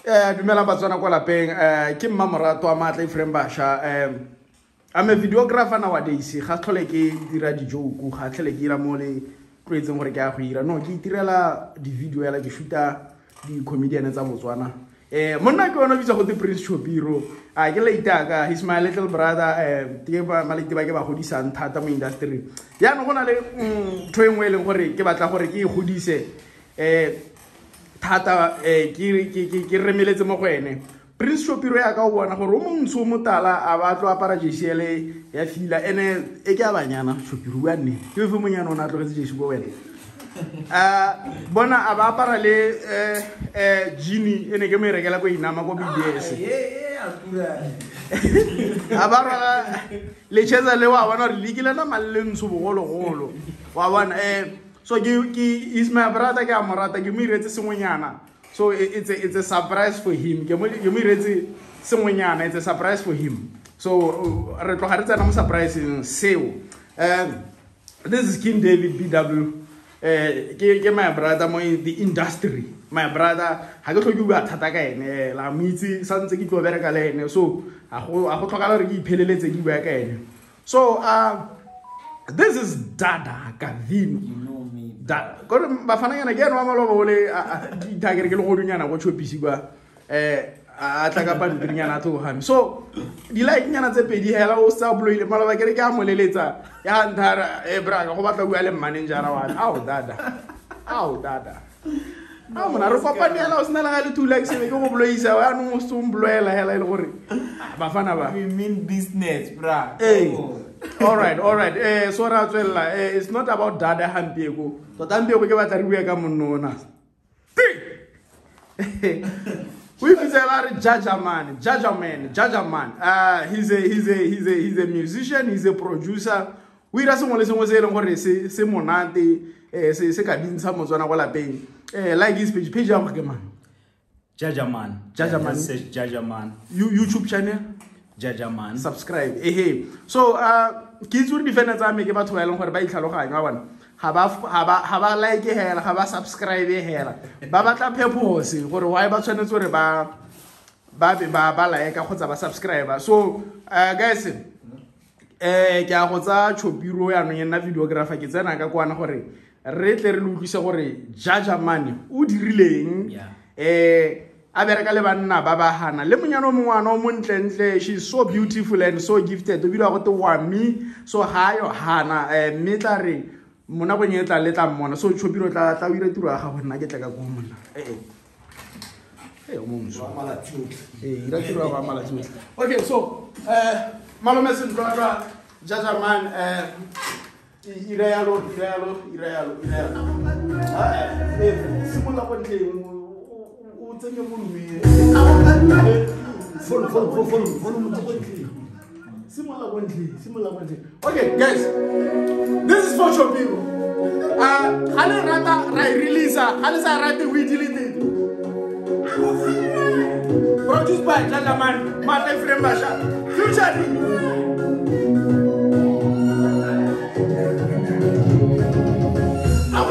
Dumela Batswana kwa lapeng, ke mma morato wa Maatla Ephraim Basha. I'm a videographer nowadays. Ga tlhole ke dira di-joke, ga tlhole ke ira mo le tlwaetseng gore ke a go ira. No, ke itirela di-video hela, ke shoota di-comedian tsa Botswana. Monna ke ona bitsa gote Prince Chopiro. A ke leitaka, he's my little brother. Ke ba malete ba ke ba godisang thata mo industry. Jaanong go na le ntho e nngwe e leng gore ke batla gore ke e godise thata, ke remeletse mo go ene. Prince Chopiro ya ka o bona gore o montsho o motala a ba tlo apara jersey ele ya fila ene e ke a banyana. Chopiro bua nnete, ke ofe monyana o ne a tlogetse jersey ko wena? Bona a ba apara le jean e ne ke mo e rekela ko Inama ko BBS. A ba rwala lecheza le wa bona gore leiki le nama le lentsho bogologolo wa bona. So ke is my brother, ke a mo rata, ke mo iretse sengwenyana. So it's a surprise for him. Ke mo iretse sengwenyana, it's a surprise for him. So re tloga re tsena mo surpriseng seo. This is King David BW. Ke my brother mo the industry. My brother ha ke tlhoke bua thata ka ene, la mo itse santse ke tlo bereka le ene. So a go tlhokala gore ke ipheleletse ke bua ka ene. So this is Dada Kavino. You know me. Da kore bafana yana ke ene wa maloba ole dithakere ke le godunyana go Chopisi kwa, a tla ka pampirinyana a tloga. So di like nyana tse pedi hela o sa bloile maloba ke re ke a moleletsa ya nthara bra go batla bua le manager wa me. Ao dada, ao dada, a mona re kopane hela o sena le ga le 2 likes ke go bloisa wa no o se o mbloela hela e le gore bafana ba we mean business bra. Hey. All right, all right. So ra tswella. It's not about dada hampieko. Tota hampieko ke batla re bue ka monnona. We fitsela re Jajaman, Jajaman, Jajaman. He's a musician, he's a producer. O ira sengwe le sengwe se e leng gore se monate, se ka bintsha Motswana kwa lapeng. Like his page, page ya go ke mang? Jajaman. Jajaman. Jajaman. YouTube channel? Jajaman. Subscribe. Ehe. So ke itse gore di-fan tsa me ke batho ba e leng gore ba itlhaloganya, wa bona. Ha ba like hela, ha ba subscribe hela. Ba batla purpose gore why ba tshwanetse gore ba be ba like kgotsa ba subscribe. So guys, ke a go tsa Chopiro yaanong e nna videographer, ke tsena ka kwana gore re tle re le utlwise gore Jajaman o dirileng. A bereka le banna ba ba hana le monyana o mongwana o montlentle. She's so beautiful and so gifted. O bile go te wa me so ha yo hana, mme tla re mo nakong e tla le tla mmona. So Chopiro tla o ira tiro ya gago, nna ke tla ka ko monna. O montsho. Ira tiro ya gago malatsi otlhe. Okay, so malome Sentlwa Jajaman, ira yalo ira yalo ira yalo ira yalo. Simolola ko ntleng o tsenye volume. Volume. Simolola ko ntleng, simolola ko ntleng. Okay guys, this is for Chopiro. Ga le rata ra e release, ga le sa rate we delete it. Produced by Jajaman, Maatla Ephraim Basha, featuring I'm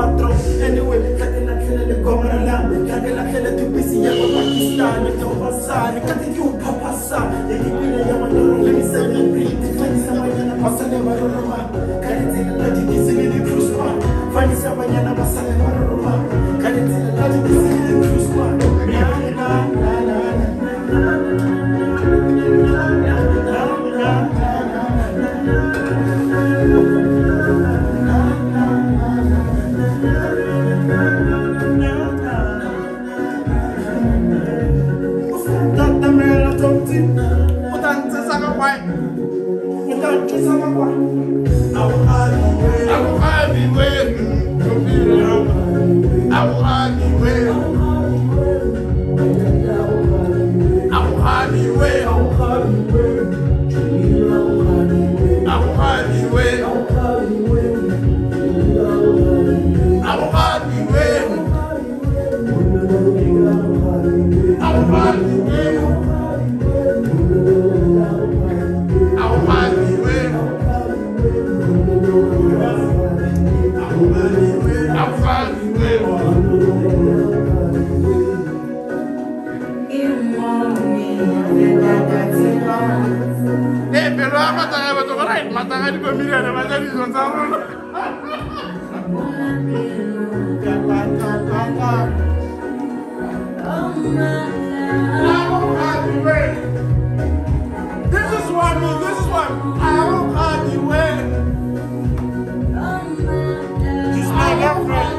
patron. Anyway, tla tlele gomra la, tla tlele tupisi ya Pakistan, ke o basane, ka te ke o phapasa. E ke pele ya manoro le celebrate, fanisa banyana ba sale ba roroma. Ka letsela la dikisi le di cruise. Fanisa banyana ba sale ba roroma. Ka letsela la dikisi le di cruise. Na na na na na. This is what I don't have the way. This is my girlfriend.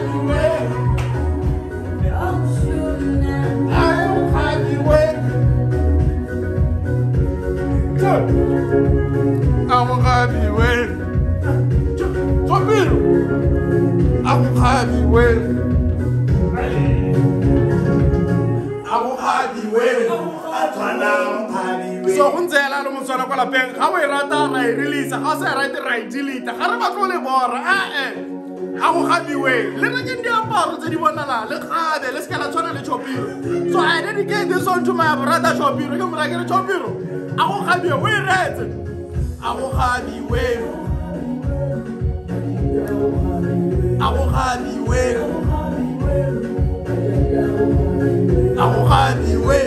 I don't have the way. I don't have the way. I don't have the way. I don't have the way. So go ntse lo motswana kwa lapeng ga o e rata ra e release ga o sa e rate ra e delete ga re batle le bora a go gabiwe le rekeng diaparo tse di bonalang le gabe le seka la tshwana le Chopiro. So I dedicate this one to my brother Chopiro. Ke mora ke re Chopiro a go gabiwe o e retse a go gabiwe a go gabiwe a go gabiwe.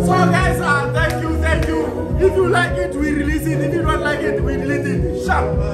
So guys, thank you. If you like it, we release it. If you don't like it, we delete it. Sharp.